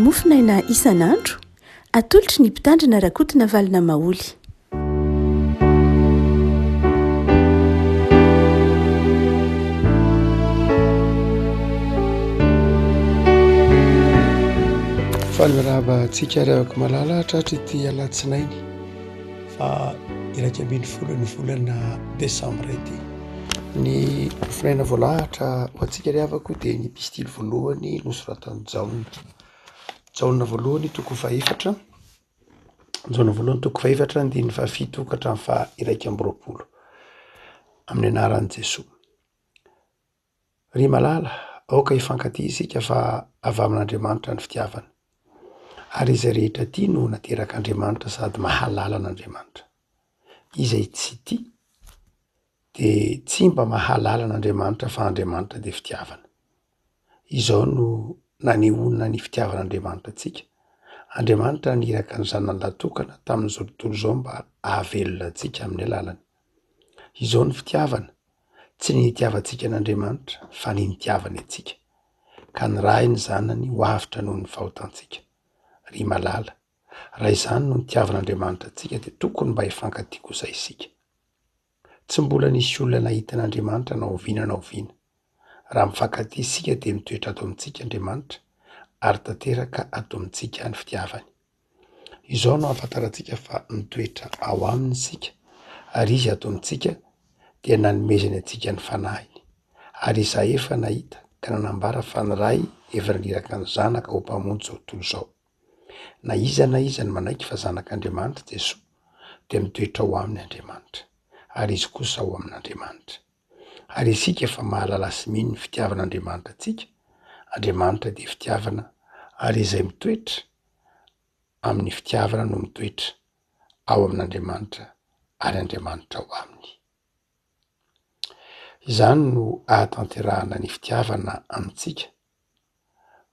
Mofonaina isan'andro, atolotry ny Mpitandrina Rakotonavalona Maholy. Faly miarahaba antsika ry havako malala tratry ity alatsinainy faha 11 ny volana desambra ity. Ny mofonaina voalahatra ho antsika ry havako dia ny epistily voalohany nosoratan'i Jaona. Jaona voalohany toko fahefatra, Jaona voalohany toko fahefatra andininy fahafito ka hatramin'ny faha 21. Amin'ny anaran'i Jesoa. Ry malala, aoka hifankatia isika fa avy amin'Andriamanitra ny fitiavana. Ary izay rehetra tia no naterak'Andriamanitra sady mahalala an'Andriamanitra. Izay tsy tia dia tsy mba mahalala an'Andriamanitra fa Andriamanitra dia fitiavana. Izao no nanehoana ny fitiavan'Andriamanitra antsika, Andriamanitra niraka ny Zanany lahy-tokana tamin'izao tontolo izao mba hahavelona antsika amin'ny alalany. Izao ny fitiavana, tsy ny nitiavantsika an'Andriamanitra fa ny nitiavany antsika, ka nirahiny ny Zanany ho avotra noho ny fahotantsika. Ry malala, raha izany no nitiavan'Andriamanitra antsika dia tokony mba hifankatia kosa isika. Tsy mbola nisy olona nahita an'Andriamanitra na oviana na oviana. Raha mifankatia isika dia mitoetra ato amintsika Andriamanitra ary tanteraka ato amintsika ny fitiavany. Izao no ahafantarantsika fa mitoetra ao Aminy isika ary Izy ato amintsika dia nanomezany antsika ny Fanahiny. Ary izahay efa nahita ka nanambara fa ny Ray efa naniraka ny Zanaka ho Mpamonjy izao tontolo izao. Na iza na iza no manaiky fa Zanak'Andriamanitra Jesoa dia mitoetra ao aminy Andriamanitra, ary izy kosa ao amin'Andriamanitra. Ary isika efa mahalala sy mino ny fitiavan'Andriamanitra antsika, Andriamanitra dia fitiavana ary izay mitoetra amin'ny fitiavana no mitoetra ao amin'Andriamanitra ary Andriamanitra ao aminy. Izany no ahatanterahana ny fitiavana amintsika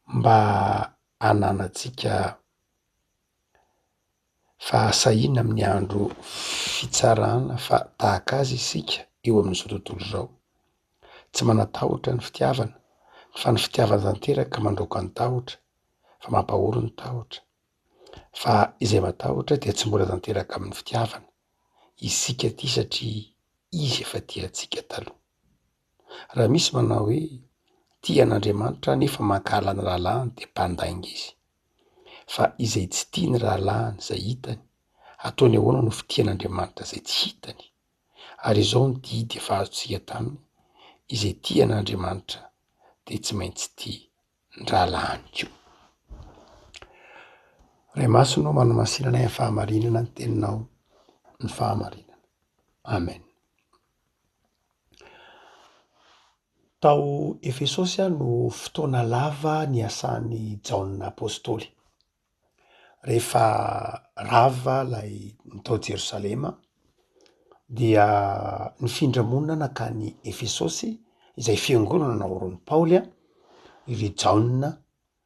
mba hananantsika fahasahiana amin'ny andro fitsarana fa tahaka azy isika eo amin'izao tontolo izao. Tsy manatahotra ny fitiavana fa ny fitiavana tanteraka mandroaka ny tahotra fa mampahory ny tahotra. Fa izay matahotra dia tsy mbola tanteraka amin'ny fitiavana. Isika tia satria izy efa tia antsika taloha. Raha misy manao hoe tia an'Andriamanitra nefa mankahala ny rahalahiny dia mpandainga izy. Fa izay tsy tia ny rahalahiny izay hitany, ataony ahoana no fitia an'Andriamanitra izay tsy hitany? Ary izao ny didy efa azontsika taminy, izay tia an'Andriamanitra dia tsy maintsy tia ny rahalahiny koa. Ray Masina ô, manamasina anay amin'ny fahamarinana ny teninao ny fahamarinana. Amen. Tao Efesosy no fotoana lava niasan'i Jaona Apostoly. Rehefa rava ilay ny tao Jerosalema dia nifindra monina nankany Efesosy izay fiangonana naorin'i Paoly ry Jaona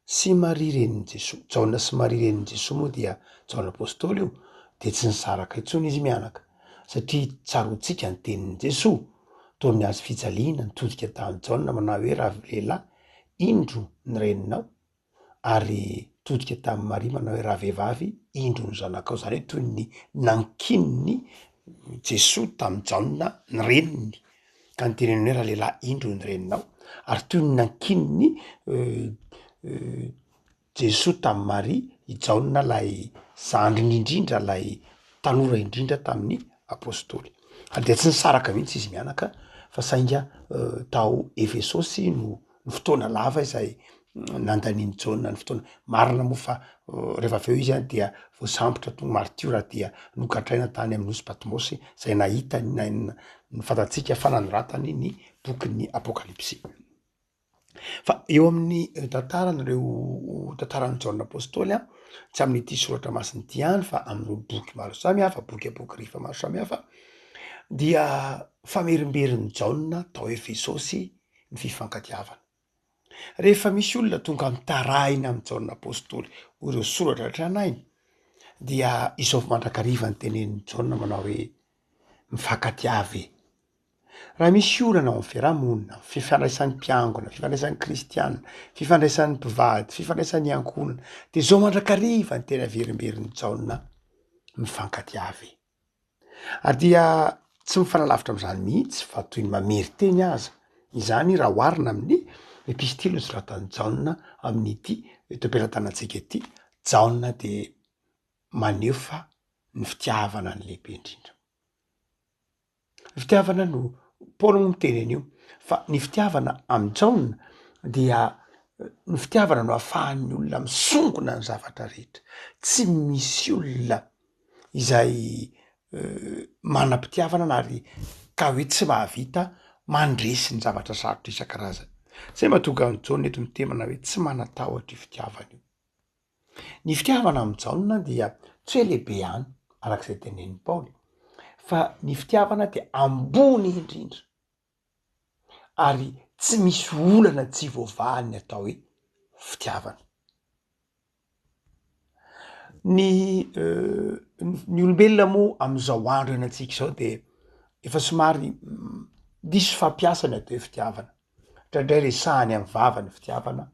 sy Maria renin'i Jesoa. Jaona sy Maria renin'i Jesoa moa dia Jaona Apostoly io, dia tsy nisaraka intsony izy mianaka, satria tsaroantsika ny tenin'i Jesoa, teo amin'ny hazo fijaliana, nitodika tamin'i Jaona manao hoe, Ravy lehilahy, indro ny reninao, ary nitodika tamin'i Maria manao hoe, Ravehivavy, indro ny zanakao, izany hoe toy ny nankinin'i Jesoa tamin'i Jaona ny reniny. Ka nitenenany hoe, Ralehilahy, indro ny reninao. Ary toy ny nankinin'i Jesoa tamin'i Maria i Jaona ilay zandriny indrindra, ilay tanora indrindra tamin'ny apostoly. Ary dia tsy nisaraka mihitsy izy mianaka fa sainga tao Efesosy no ny fotoana lava izay nandanian'i Jaona ny fotoana. Marina moa fa rehefa avy eo izy an dia voasambotra tonga maritiora dia nogadraina tany amin'ny nosy Patmosy izay nahita ny ny fantatsika fa nanoratany ny bokin'ny Apokalypsy. Fa eo amin'ny tantaran'ireo tantaran'i Jaona Apostoly an, tsy amin'ity soratra masina ity ihany fa amin'ireo boky maro samihafa, boky apokrifa maro samihafa dia famerimberin'i Jaona tao Efesosy ny fifankatiavana. Rehefa misy olona tonga mitaraina amin'i Jaona Apostoly ho ireo soratra tranainy dia izao mandrakariva ny tenenin'i Jaona manao hoe mifankatiava e! Raha misy olana ao amin'ny fiarahamonina, fifandraisan'ny mpiangona, fifandraisan'ny kristiana, fifandraisan'ny mpivady, fifandraisan'ny ankohonana, de zao mandrakariva ny tena averimberin'i Jaona, mifankatiava e. Ary dia tsy mifanalavitra amin'izany mihitsy fa toy ny mamerin-teny aza izany raha oharina amin'ny epistily nosoratan'i Jaona amin'ity eto am-pelatanantsika ity, Jaona dia maneho fa ny fitiavana no lehibe indrindra. Ny fitiavana no, Paoly moa miteny an'io, fa ny fitiavana amin'i Jaona dia ny fitiavana no ahafahan'ny olona misongona ny zavatra rehetra, tsy misy olona izay manam-pitiavana na ary ka hoe tsy mahavita mandresy ny zavatra sarotra isan-karazany. Zay mahatonga an'i Jaona eto miteny manao hoe tsy manan-tahotra io fitiavana io. Ny fitiavana amin'i Jaona dia tsy hoe lehibe ihany araka izay tenenin'i Paoly fa ny fitiavana dia ambony indrindra ary tsy misy olana tsy voavahan'ny atao hoe fitiavana. Ny ny olombelona moa amin'izao andro iainantsika izao de efa somary diso fampiasa ny atao hoe fitiavana. Indraindray resahany amin'ny vava ny fitiavana,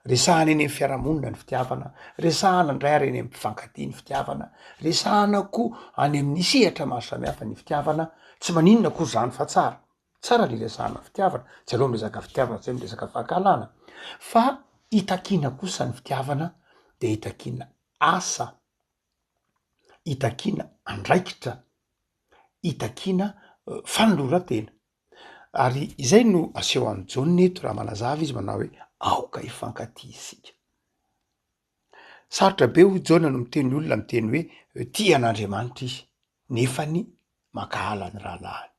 resahana eny amin'ny fiarahamonina ny fitiavana, resahana indray ary eny amin'ny mpifankatia ny fitiavana, resahana koa any amin'ny sehatra maro samihafa ny fitiavana, tsy maninona akory zany fa tsara, tsara ny iresahana fitiavana, tsy aleo miresaka fitiavana tsy miresaka fankahalana, fa itakiana kosa ny fitiavana de itakiana asa, itakiana andraikitra, itakiana fanoloran-tena. Ary izay no aseho an'i Jaona eto raha manazava izy manao hoe aoka hifankatia isika. Sarotra be hoy Jaona no miteny olona miteny hoe tia an'Andriamanitra izy nefany mankahala ny rahalahiny.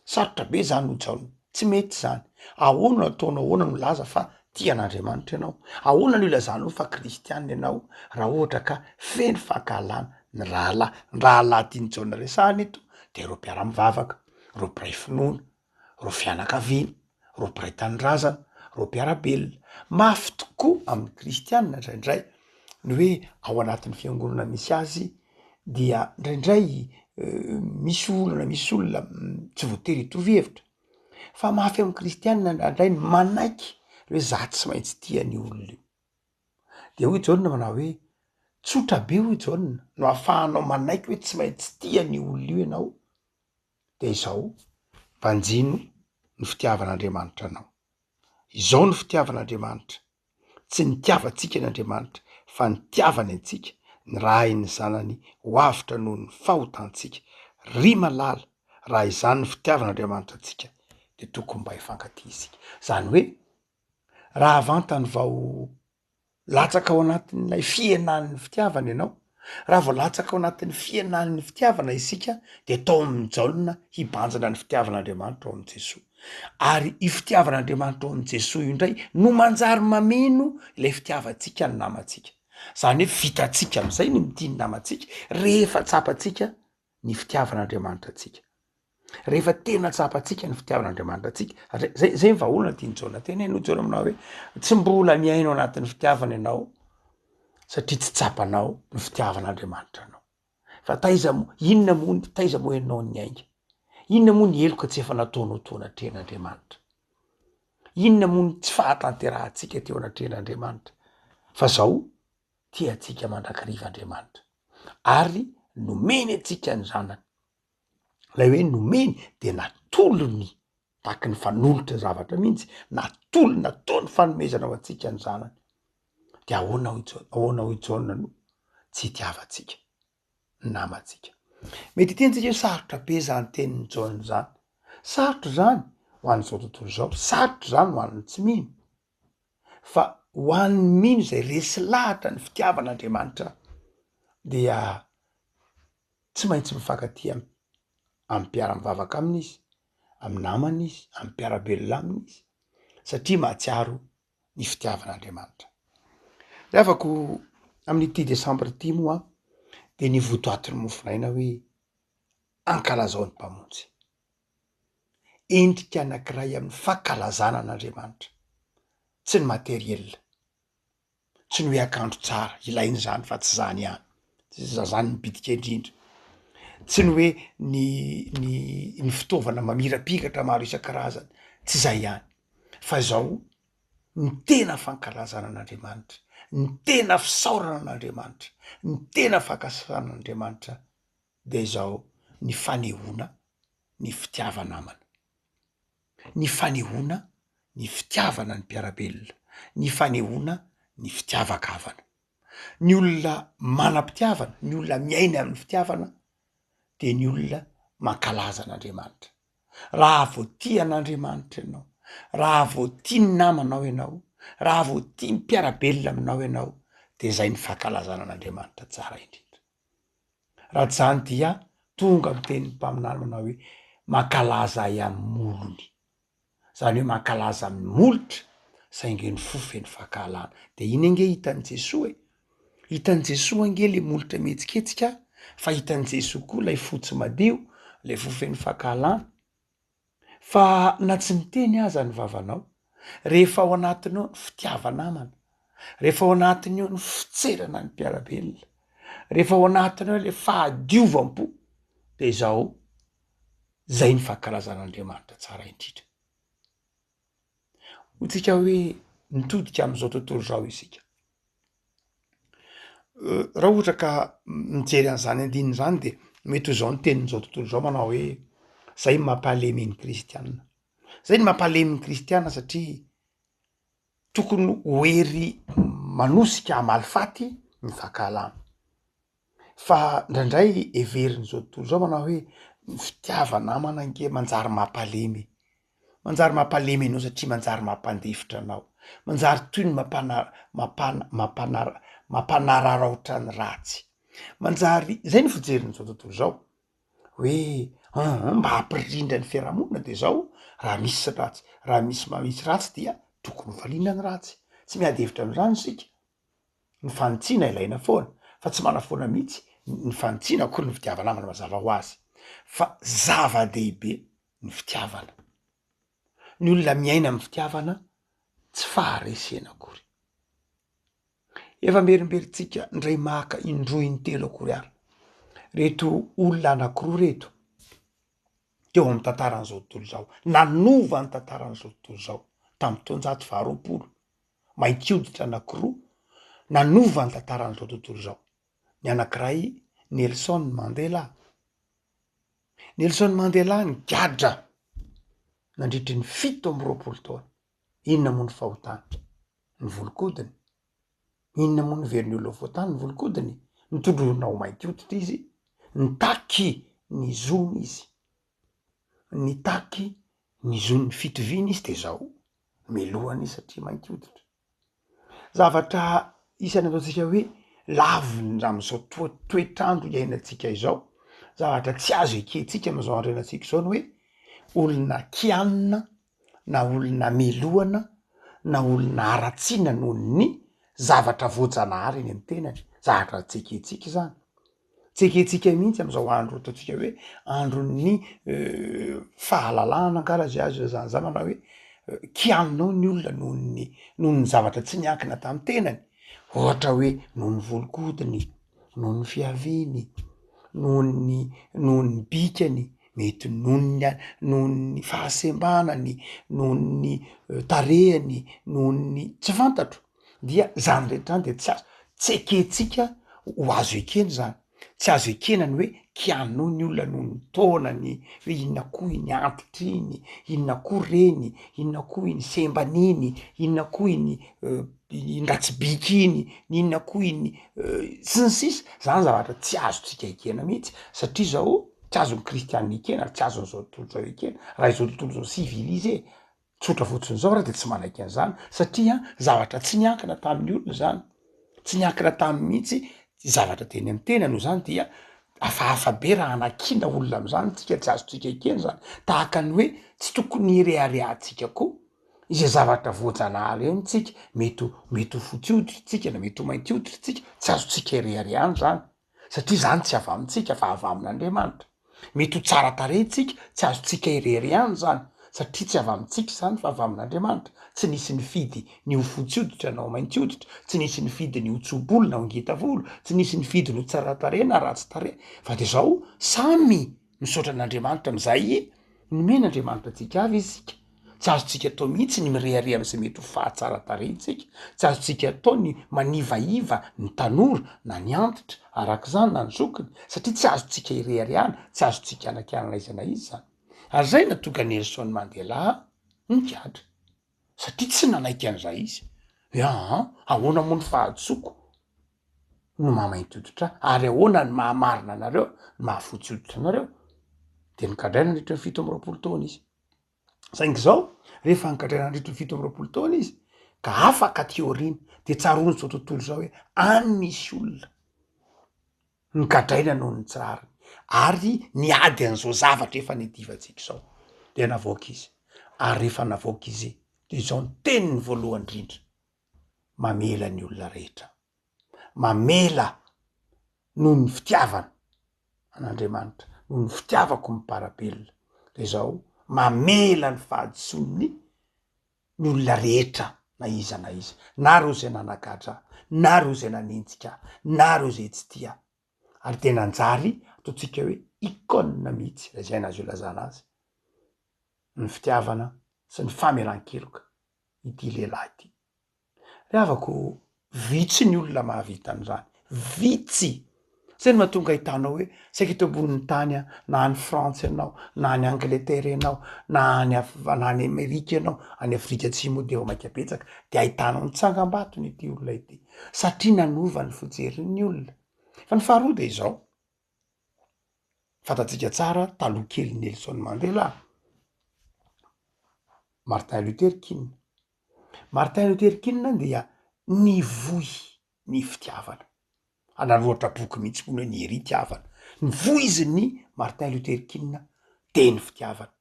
Sarotra be zany hoy Jaona, tsy mety zany. Ahoana no ataonao, ahoana no milaza fa tia an'Andriamanitra ianao? Ahoana no ilazanao fa kristiana ianao raha ohatra ka feno fankahalana ny rahalahy? Ny rahalahy tian'i Jaona resahana eto de ireo mpiara-mivavaka. reo mpiray finoana, reo fianakaviana, reo mpiray tanindrazana, reo mpiara-belona. Mafy tokoa amin'ny kristianina indraindray ny hoe ao anatin'ny fiangonana misy azy dia indraindray misy olana, misy olona tsy voatery hitovy hevitra, fa mafy amin'ny kristianina indraindray ny manaiky hoe za tsy maintsy tia an'io olona io. De hoy Jaona manao hoe, tsotra be hoy Jaona no ahafahanao manaiky hoe tsy maintsy tia an'io olona io ianao, de izao, banjino ny fitiavan'Andriamanitra anao. Izao ny fitiavan'Andriamanitra, tsy nitiavantsika an' Andriamanitra fa nitiavany antsika, nirahin'ny Zanany ho avotra noho ny fahotantsika. Ry malala, raha izany ny fitiavan'Andriamanitra antsika de tokony mba hifankatia isika. Zany hoe Raha vantany vao latsaka ao anatin'ilay fihenan'ny fitiavana ianao, raha vao latsaka ao anatin'ny fihenan'ny fitiavana isika de tao amin'i Jaona hibanjina ny fitiavan'Andriamanitra ao amin'i Jesoa. Ary io fitiavan'Andriamanitra ao amin'i Jesoa io indray no manjary mameno ilay fitiavantsika ny namantsika. Zany hoe vitantsika am'izay ny mitia ny namantsika rehefa tsapantsika ny fitiavan'Andriamanitra antsika. Rehefa tena tsapantsika ny fitiavan'Andriamanitra antsika, zay zay ny vahaolana tian'i Jaona tenenina, hoy Jaona aminao hoe tsy mbola miaina ao anatin'ny fitiavana ianao satria tsy tsapanao ny fitiavan'Andriamanitra anao. Fa taiza moa, inona moa, taiza moa ianao niainga? Inona moa ny heloka tsy efa nataonao teo anatrehan'Andriamanitra? Inona moa ny tsy fahatanterahantsika teo anatrehan'Andriamanitra? Fa zao, tia antsika mandrakariva Andriamanitra ary nomeny antsika ny zanany. Ilay hoe nomeny de natolony tahaky ny fanolotra zavatra mihitsy, natolony, nataony fanomezana ho antsika ny zanany. De ahoana hoy Jaona, ahoana hoy Jaona no tsy hitiavantsika ny namantsika? Mety hiteny tsika hoe sarotra be zany tenin'i Jaona zany, sarotra zany ho an'izao tontolo izao, sarotra zany ho an'ny tsy mino, fa ho an'ny mino izay resy lahatra ny fitiavan'Andriamanitra dia tsy maintsy mifankatia amin'ny mpiara-mivavaka aminy izy, amin'ny namany izy, amin'ny mpiara-belona aminy izy, satria mahatsiaro ny fitiavan'Andriamanitra. Ry havako, amin'ity desambra ity moa dia ny votoatin'ny mofonaina hoe ankalazao ny Mpamonjy. Endrika anankiray amin'ny fankalazana an'Andriamanitra, tsy ny materiel. Tsy ny hoe akanjo tsara, ilaina izany fa tsy izany ihany, tsy izany no bitika indrindra. Tsy ny hoe ny ny ny fitaovana mamirapiratra maro isan-karazany, tsy zay ihany fa izao ny tena fankalazana an'Andriamanitra, ny tena fisaorana an'Andriamanitra, ny tena fankasitrahana an'Andriamanitra de izao ny fanehoana ny fitiava-namana, ny fanehoana ny fitiavana ny mpiara-belona, ny fanehoana ny fitiavan-kavana. Ny olona manam-pitiavana, ny olona miaina amin'ny fitiavana de ny olona mankalaza an'Andriamanitra. Raha vao tia an'Andriamanitra ianao, raha vao tia ny namanao ianao, raha vao tia ny mpiara-belona aminao ianao de zay ny fankalazana an'Andriamanitra tsara indrindra. Raha tsy zany dia tonga miteny ny mpaminany manao hoe mankalaza ahy amin'ny molony. Zany hoe mankalaza amin'ny molotra saingy ny fo feno fankahalana. De iny ange hitan'i Jesoa e! Hitan'i Jesoa ange le molotra mihetsiketsika fa hitan'i Jesoa koa lay fo tsy madio, lay fo feno fankahalana. Fa na tsy miteny aza ny vavanao, rehefa ao anatinao ny fitiava-namana, rehefa ao anatiny ao ny fitserana ny mpiara-belona, rehefa ao anatinao ilay fahadiovam-po, de izao, zay ny fankalazan'Andriamanitra tsara indrindra. Hoy tsika hoe mitodika amin'izao tontolo izao isika. Raha ohatra ka mijery an'izany andininy izany de mety ho izao ny tenin'izao tontolo izao manao hoe zay ny mampahalemy ny kristiana, zay ny mampahalemy ny kristiana satria tokony ho hery manosika hamaly faty ny fankahalana. Fa ndraindray heverin'izao tontolo izao manao hoe ny fitiava-namana ange manjary mampalemy e, manjary mampalemy anao satria manjary mampandefitra anao, manjary toy ny mampana- mampana- mampanara- mampanararaotra ny ratsy, manjary, zay ny fijerin'izao tontolo izao hoe an mba hampirindra ny fiarahamonina de zao raha misy ratsy, raha misy misy ratsy dia tokony ho valiana ny ratsy, tsy miady hevitra am'zany isika. Ny fanitsiana ilaina foana fa tsy manafoana mihitsy ny fanitsiana akory ny fitiava-namana mazava ho azy fa zava-dehibe ny fitiavana. Ny olona miaina amin'ny fitiavana tsy faharesena akory. Efa amerimberintsika indray maka indroa intelo akory ary reto olona anakiroa reto teo amin'ny tantaran'izao tontolo izao, nanova ny tantaran'izao tontolo izao tamin'ny taonjato faharoapolo mainty hoditra anankiroa nanova ny tantaran'izao tontolo izao. Ny anankiray Nelson Mandela. Nelson Mandela nigadra nandritry ny 27 taona. Inona moa ny fahotany? Ny volon-kodiny. Inona moa no heverin'ny olona ho fahotany? Ny volon-kodiny. Notondroina ho mainty hoditra izy, nitaky ny zony izy. Nitaky ny zon'ny fitoviana izy de zao. Melohana izy satria mainty hoditra. Zavatra isan'ny ataontsika hoe lavina am'zao toe- toetr'andro iainantsika izao, zavatra tsy azo ekentsika am'zao andro iainantsika izao ny hoe olona kianina na olona melohana na olona haratsiana noho ny zavatra voajanahary eny amy tenany, zavatra tsy ekentsika izany. Tsy ekentsika mihitsy am'zao andro ataontsika hoe andron'ny fahalalahana angala zay azo ilazana zany manao hoe kianinao ny olona noho ny noho ny zavatra tsy niankina tamy tenany, ohatra hoe noho ny volon-kodiny, noho ny fiaviany, noho ny noho ny bikany, mety noho ny a- noho ny fahasembanany, noho ny tarehany, noho ny tsy fantatro. Dia zany rehetra zany de tsy azo, tsy ekentsika ho azo ekena zany, tsy azo ekena ny hoe kianao ny olona noho ny taonany, hoe inona koa iny antitra iny, inona koa reny, inona koa iny sembana iny, inona koa iny iny ratsy bika iny, n'inona koa iny sy ny sisa, zany zavatra tsy azontsika ekena mihitsy satria zao tsy azon'ny kristianina ekena ary tsy azon'izao tontolo izao ekena, raha izao tontolo izao civilisé Tsotra fotsiny zao ra de tsy manaiky an'zany satria zavatra tsy niankina tamin'ny olona zany, tsy niankina taminy mihitsy zavatra teny amy tena noho zany dia hafahafa be raha hanakiana olona am'zany tsika tsy azontsika ekena zany, tahaka ny hoe tsy tokony hireharehantsika koa izay zavatra voajanahary eny tsika, mety ho mety ho fotsy hoditra tsika na mety ho mainty hoditra tsika, tsy azontsika ireharehana zany. Satria zany tsy avy amintsika fa avy amin'Andriamanitra. Mety ho tsara tarehy tsika, tsy azontsika irery ihany zany. Satria tsy avy amintsika izany fa avy amin'Andriamanitra. Tsy nisy nifidy ny ho fotsy hoditra na ho mainty hoditra, tsy nisy nifidy ny ho tso-bolo na ho ngita volo, tsy nisy nifidy ny ho tsara tarehy na ratsy tarehy, fa de zao samy misaotra an'Andriamanitra amin'izay nomen'Andriamanitra antsika avy isika. Tsy azontsika atao mihitsy ny mirehareha amin'izay mety ho fahatsaran-tarehintsika, tsy azontsika atao ny manivaiva ny tanora na ny antitra arak'izany na ny zokiny, satria tsy azontsika ireharehana, tsy azontsika anakianana aiza na iza izany. Ary izay no nahatonga an'i Nelson Mandela nigadra, satria tsy nanaiky an'izay izy, hoe aa ahoana moa ny fahadisoako no maha mainty hoditra ahy, ary ahoana ny maha marina anareo, ny maha fotsy hoditra anareo, de nogadraina nandritra ny 27 taona izy. Saingy izao, rehefa nogadraina nandritra ny 27 taona izy, ka afaka aty aoriana, de tsaroan'izao tontolo izao hoe any nisy olona nogadraina noho ny tsy rariny, ary niady an'izao zavatra efa niadivantsika izao, de navoaka izy, ary rehefa navoaka izy de izao ny teniny voalohany indrindra, mamela ny olona rehetra, mamela noho ny fitiavana an'Andriamanitra, noho ny fitiavako ny mpiara-belona, de izao, mamela ny fahadisoan'ny ny olona rehetra na iza na iza, na reo zay nanagadra ahy, na reo zay nanenjika ahy, na reo zay tsy tia ahy, ary de nanjary ataontsika hoe icône mihitsy, raha izay no azo ilazana azy, ny fitiavana sy ny famelan-keloka ity lehilahy ity. Ry havako, vitsy ny olona mahavita an'izany, vitsy! Zay no mahatonga ahitanao hoe saika eto ambonin'ny tany an, na any Frantsa ianao, na any Angletera ianao, na any Af- na any Amerika ianao, any Afrika Atsimo moa de vao mainka betsaka, de ahitanao ny tsangambatony ity olona ity, satria nanova ny fijerin'ny olona. Fa ny faharoa de izao, fantatsika tsara taloha kelin'i Nelson Mandela, Martin Luther King, Martin Luther King dia nivoy ny fitiavana, nanoratra boky mihitsy hono hoe ny heritiavana, nivoizin'i Martin Luther King teny fitiavana.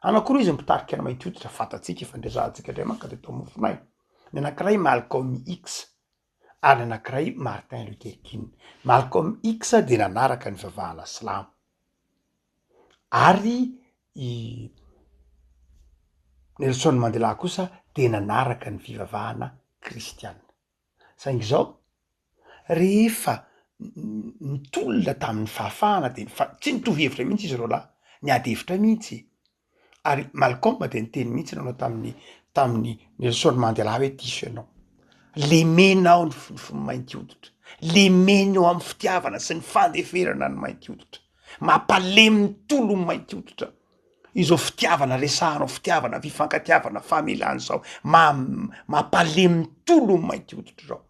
Anankiroa izy mpitarika ny mainty hoditra fantatsika efa niresahantsika indray manko teto amin'ny mofonay, ny anankiray Malcolm X ary ny anankiray Martin Luther King. Malcolm X dia nanaraka ny fivavahana silamo ary i Nelson Mandela kosa dia nanaraka ny fivavahana kristiana. Saingy izao, rehefa nitolona tamin'ny fahafahana de tsy nitovy hevitra mihitsy izy roalahy, niady hevitra mihitsy. Ary Malcolm dia niteny mihitsy nanao tamin'ny tamin'i Nelson Mandela hoe diso ianao, lemenao ny fo mainty hoditra, lemenao amin'ny fitiavana sy ny fandeferana ny mainty hoditra, mampalemy ny tolon'ny mainty hoditra. Izao fitiavana resahanao, fitiavana, fifankatiavana, famelana izao, mampalemy ny tolon'ny mainty hoditra izao.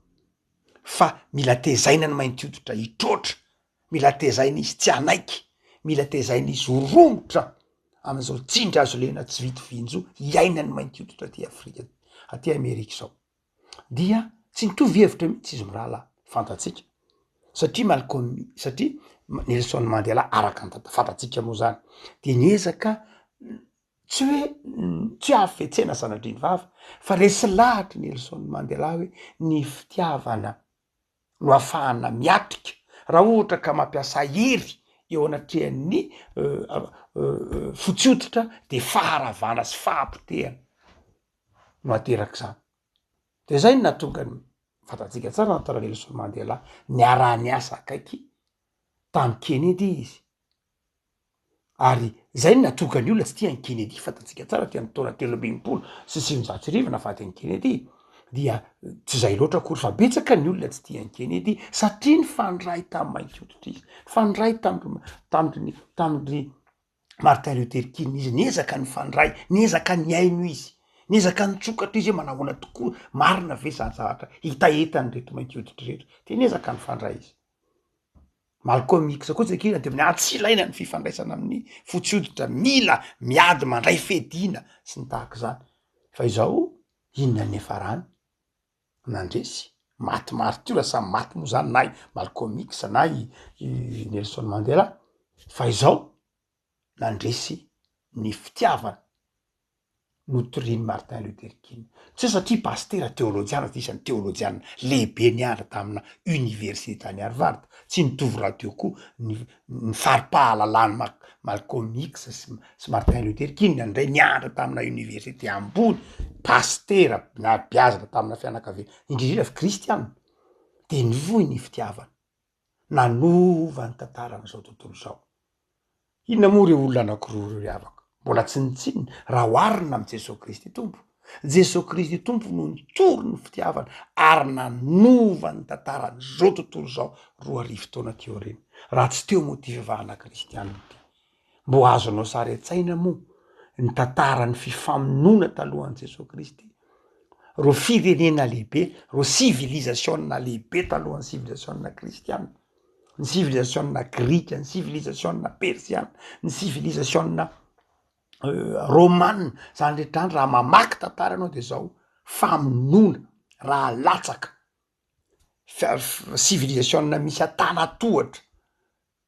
Fa mila tezaina ny mainty hoditra hitroatra, mila tezaina izy tsy hanaiky, mila tezaina izy ho romotra amin'izao tsindry hazo lena tsy vity vinjo iainan'ny mainty hoditra aty Afrika, aty Amerika izao. Dia tsy nitovy hevitra mihitsy izy mirahalahy, fantatsika, satria Malcolm, satria Nelson Mandela araka ny tanta- fantatsika moa zany, de niezaka tsy hoe tsy hoe hafetsena sanatria ny vava, fa resy lahatry Nelson Mandela hoe ny fitiavana no afahana miatrika raha ohatra ka mampiasa hery eo anatrehan'ny fotsy hoditra de faharavana sy fahapotehana no aterak'izany. De zay no nahatonga ny, fantatsika tsara ny tantaran'i Nelson Mandela, niaraha-niasa akaiky tamin'i Kennedy izy. Ary zay no nahatonga ny olona tsy tia an'i Kennedy, fantatsika tsara aty amin'ny taona 1963 nahafaty an'i Kennedy, dia tsy zay loatra akory fa betsaka ny olona tsy tia an'i Kennedy satria nifandray tamin'ny mainty hoditra izy, nifandray tamindry tamindry tamindry Martin Luther King izy, niezaka nifandray, niezaka nihaino izy, niezaka nitsokatra izy hoe manahoana tokoa, marina ve zany zavatra hetahetan'ireto mainty hoditra ireto, de niezaka nifandray izy. Malcolm X koa tsy kila de tsy ilaina ny fifandraisana amin'ny fotsy hoditra, mila miady mandray fiadiana sy ny tahaka izany, fa izao inona ny niafarany? Nandresy, maty martiora, samy maty moa zany na i Malcolm X na i Nelson Mandela, fa izao nandresy ny fitiavana. Notorian'i Martin Luther King. Tsy hoe satria pasitera teolojiana dia isan'ny teolojiana lehibe nianatra tamina université tany Harvard. Tsy nitovy rahateo koa ny ny fari-pahalalan'i Mac- Malcolm X sy sy Martin Luther King, ny an'ny iray nianatra tamina université ambony, pasitera nabeazina tamina fianakaviana, indrindra indrindra fa kristiana, de nivoy ny fitiavana. Nanova ny tantaran'izao tontolo izao. Inona moa ireo olona anankiroa ireo ry havako? Mbola tsinontsinona raha oharina amin'i Jesoa Kristy Tompo. Jesoa Kristy Tompo no nitory ny fitiavana ary nanova ny tantaran'izao tontolo izao 2000 taona aty aoriana. Raha tsy teo moa ity fivavahana kristianina ity. Mbo azonao sary an-tsaina moa ny tantaran'ny fifamonoana talohan'i Jesoa Kristy? Ireo firenena lehibe, ireo sivilizasiona lehibe talohan'ny sivilizasiona kristiana, ny sivilizasiona grika, ny sivilizasiona persiana, ny sivilizasiona romana, zany rehetra zany raha mamaky tantara ianao de zao, famonoana, rà latsaka, sivilizasiona misy antanatohatra.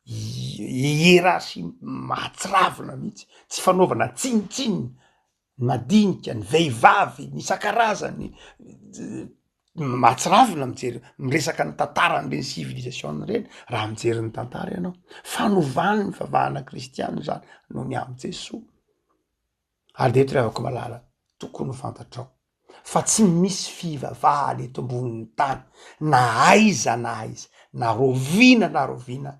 Hierarchie mahatsiravina mihitsy, tsy fanaovana tsinontsinona ny madinika, ny vehivavy, ny isan-karazany, mahatsiravina mijery miresaka ny tantaran'ireny civilisation ireny raha mijery ny tantara ianao, fanovany ny fivavahana kristiana zany noho ny amin'i Jesoa. Ary dia eto ry havako malala, tokony ho fantatrao fa tsy misy fivavahana eto ambonin'ny tany na aiza na aiza, na raoviana na raoviana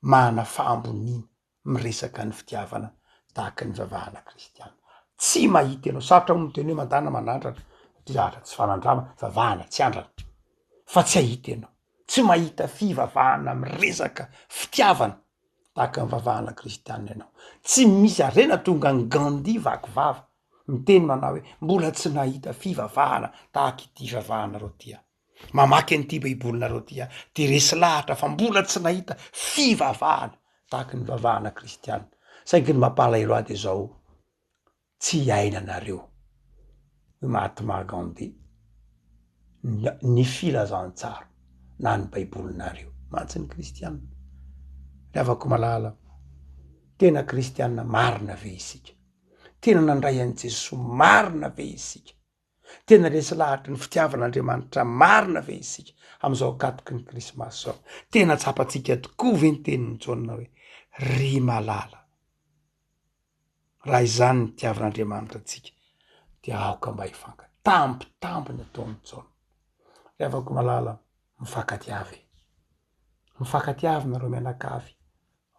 mana fahamboniana miresaka ny fitiavana tahaka ny fivavahana kristiana. Tsy mahita ianao, sarotra moa miteny hoe mandana manandrana, satria zavatra tsy fanandramana, vavahana tsy andrana, fa tsy hahita ianao, tsy mahita fivavahana miresaka fitiavana tahaka ny vavahana kristiana ianao. Tsy misy harena tonga an'i Gandhi vaky vava miteny manao hoe mbola tsy nahita fivavahana tahaka ity fivavahanareo ity aho. Mamaky an'ity baibolinareo ity aho de resy lahatra fa mbola tsy nahita fivavahana tahaka ny vavahana kristiana. Saingy ny mampalahelo ahy de zao, tsy iainanareo hoy Mahatma Gandhi ny filazantsara na ny baibolinareo mantsy ny kristiana. Ry havako malala, tena kristiana marina ve isika? Tena nandray an'i Jesoa marina ve isika? Tena resy lahatry ny fitiavan'Andriamanitra marina ve isika amin'izao ankatoky ny Krismasy izao? Tena tsapantsika tokoa ve ny tenin'i Jaona hoe, Ry malala, raha izany ny nitiavan'Andriamanitra antsika, dia aoka mba hifankatia. Tambitamby ny ataon'i Jaona. Ry havako malala, mifankatiava e! Mifankatiava nareo mianakavy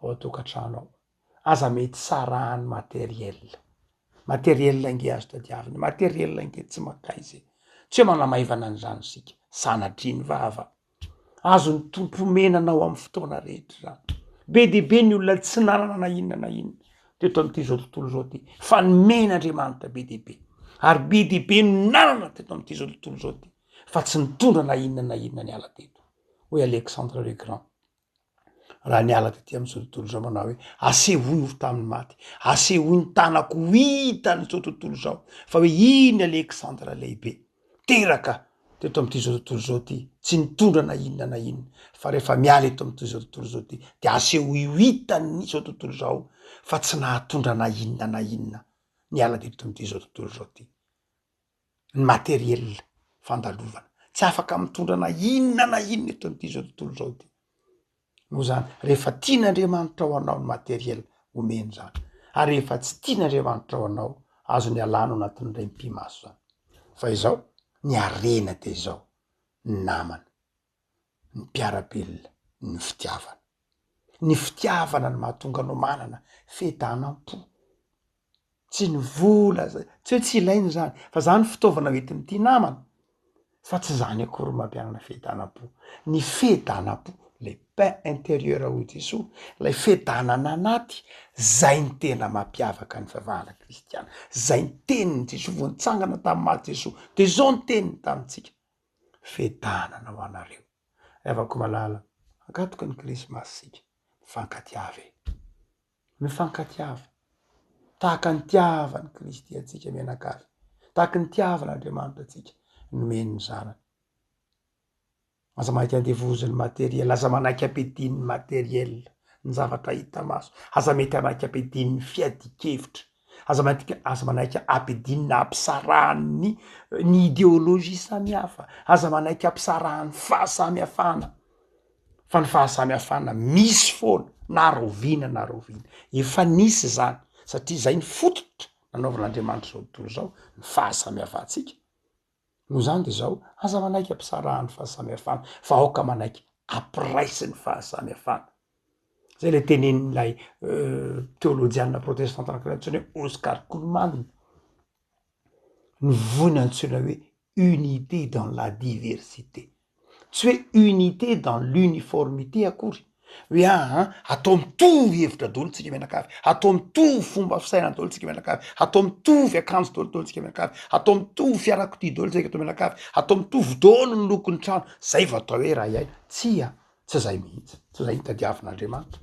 ao an-tokantrano ao. Aza mety sarahan'ny materiel. Materiel ange azo tadiavina, materiel ange tsy mankaiza e. Tsy hoe manamaivana an'izany isika, sanatria ny vava. Azon'ny Tompo omena anao amin'ny fotoana rehetra izany. Be dia be ny olona tsy nanana na inona na inona teto amin'ity izao tontolo izao ity, fa nomen'Andriamanitra be dia be. Ary be dia be no nanana teto amin'ity izao tontolo izao ity, fa tsy nitondra na inona na inona niala teto. Hoy Alexandre le Grand. raha niala tety amin'izao tontolo izao manao hoe asehoy ho tamin'ny maty, asehoy ny tanako ho hitan'izao tontolo izao fa hoe iny Alexandre lehibe teraka teto amin'ity izao tontolo izao ity, tsy nitondra na inona na inona fa rehefa miala eto amin'ity izao tontolo izao ity de asehoy ho hitan'izao tontolo izao fa tsy nahatondra na inona na inona niala teto amin'ity izao tontolo izao ity. ny materiel fandalovana, tsy afaka mitondra na inona na inona eto amin'ity zao tontolo zao ity, noho zany rehefa tian'Andriamanitra ho anao ny materiel omeny zany, ary rehefa tsy tian'Andriamanitra ho anao azony alana ao anatin'ny ray mipi-maso zany, fa izao ny harena de izao, ny namana, ny mpiara-belona, ny fitiavana, ny fitiavana no mahatonga anao manana fiadanam-po. Tsy ny vola zay, tsy hoe tsy ilaina izany, fa zany fitaovana ho entin'ity namana, fa tsy zany akory no mampianana fiadanam-po. Ny fiadanam-po, le paix intérieure hoy Jesoa, lay fiadanana anaty, zay no tena mampiavaka ny fivavahana kristiana, zay ny tenin'i Jesoa vao nitsangana tamin'ny maty Jesoa, de zao ny teniny tamintsika, fiadanana ho anareo. Ry havako malala, ankatoky ny krismasy isika, mifankatiava e. Mifankatiava, tahaka ny nitiavan'i Kristy antsika mianakavy, tahaka ny nitiavan'Andriamanitra antsika nomeny ny Zanany. Aza manaiky andevozin'ny materiel, aza manaiky ampiadian'ny materiel, ny zavatra hita maso, aza mety hanaiky ampiadian'ny fiadian-kevitra, Aza manaiky aza manaiky ampidinina ampisarahan'ny ny ideologie samihafa. Aza manaiky ampisarahan'ny fahasamihafana. Fa ny fahasamihafana misy foana na rahoviana na rahoviana. Efa nisy zany satria zay ny fototra nanaovan'Andriamanitra izao tontolo izao, ny fahasamihafantsika. Noho izany dia izao, aza manaiky ampisarahan'ny fahasamihafana fa aoka manaiky ampiraisin'ny fahasamihafana. Zay le tenenin'ilay teolojianina protestanta anakiray antsoina hoe Oscar Cullmann, ny voina antsoina hoe unité dans la diversité. Tsy hoe unité dans l'uniformité akory, hoe aa atao mitovy hevitra daholo tsika mianakavy, atao mitovy fomba fisainana daholo tsika mianakavy, atao mitovy akanjo daholo daholo tsika mianakavy, atao mitovy fiarakodia daholo tsika eto mianakavy, atao mitovy daholo ny lokon'ny trano, zay vao atao hoe ray aina. Tsia, tsy zay mihitsy, tsy zay ny tadiavin'Andriamanitra.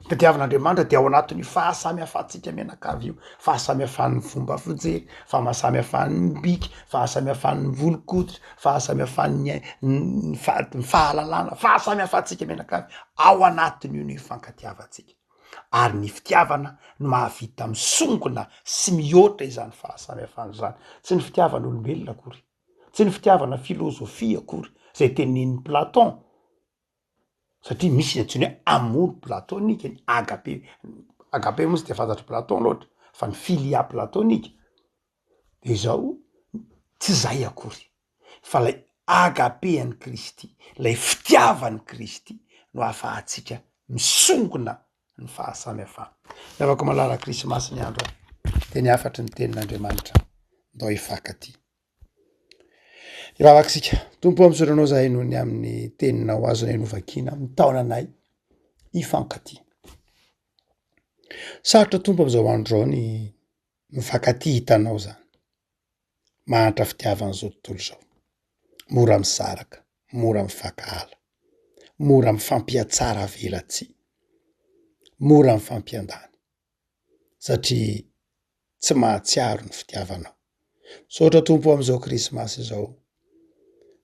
Tadiavin'Andriamanitra dia ao anatin'io fahasamihafantsika mianakavy io, fahasamihafan'ny fomba fijery, famasamihafan'ny bika, fahasamihafan'ny volon-koditra, fahasamihafan'ny ny fa- ny fahalalana, fahasamihafantsika mianakavy, ao anatin'io ny fifankatiavantsika, ary ny fitiavana no mahavita misongona sy mihoatra izany fahasamihafana izany, tsy ny fitiavan'olombelona akory, tsy ny fitiavana filôzôfia akory, zay tenenin'i Platon. Satria misy ny antsoina hoe amour platonique, ny agape, agape moa tsy de fantatr'i Platon loatra fa ny philia platonique de zao, tsy zay akory fa lay agape an'i Kristy, lay fitiavan'i Kristy no ahafahantsika misongona ny fahasamihafana. Ravako malala krismasy ny andro a, de ny hafatry ny tenin'Andriamanitra ndao hifankatia. Hivavaka isika. Tompo ô, misaotra Anao izahay noho ny amin'ny Teninao azonay novakiana mitaona anay hifankatia. Sarotra Tompo amin'izao andro izao ny mifankatia hitanao izany. Mahantra fitiavan'izao tontolo izao. Mora misaraka, mora mifankahala, mora mifampihatsara velatsihy, mora mifampiandany. Satria tsy mahatsiaro ny fitiavanao. Misaotra Tompo amin'izao krismasy izao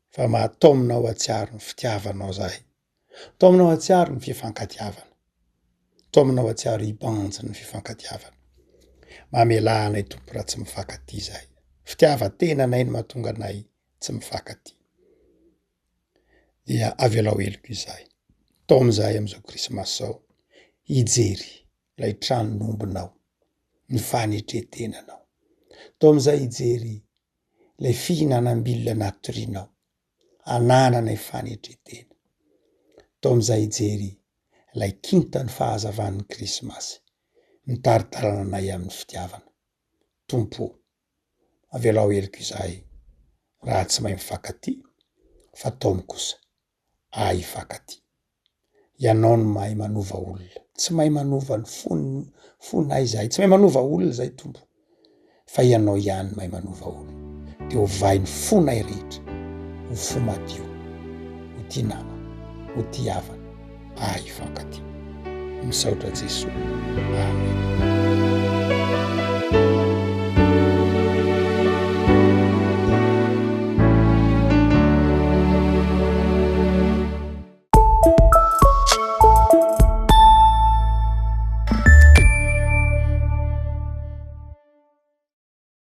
fa mahataominao hatsiaro ny fitiavanao zahay. Taominao hatsiaro ny fifankatiavana. Taominao hatsiaro hibanjina ny fifankatiavana. Mamelà anay Tompo raha tsy mifankatia zahay. Fitiavan-tena anay no mahatonga anay tsy mifankatia. Dia avelao heloka izahay. Taomy zahay amin'izao krismasy izao hijery ilay tranon'ombinao, ny fanetren-tenanao. Tao amin'izay hijery ilay fihinanam-bilona natorianao, anananay fanetren-tena. Tao amin'izay hijery ilay kintan'ny fahazavan'ny Krismasy, mitari-dalana anay amin'ny fitiavana. Tompo ô, avelao heloka izahay raha tsy mahay mifankatia, fa taomy kosa ahy hifankatia. Ianao no mahay manova olona, tsy mahay manova ny fon- fonay izahay, tsy mahay manova olona izahay Tompo, fa Ianao ihany no mahay manova olona. De ovay ny fonay rehetra ho fo madio, ho tia namana, ho tia havana, ahy hifankatia. Misaotra Jesoa. Amen.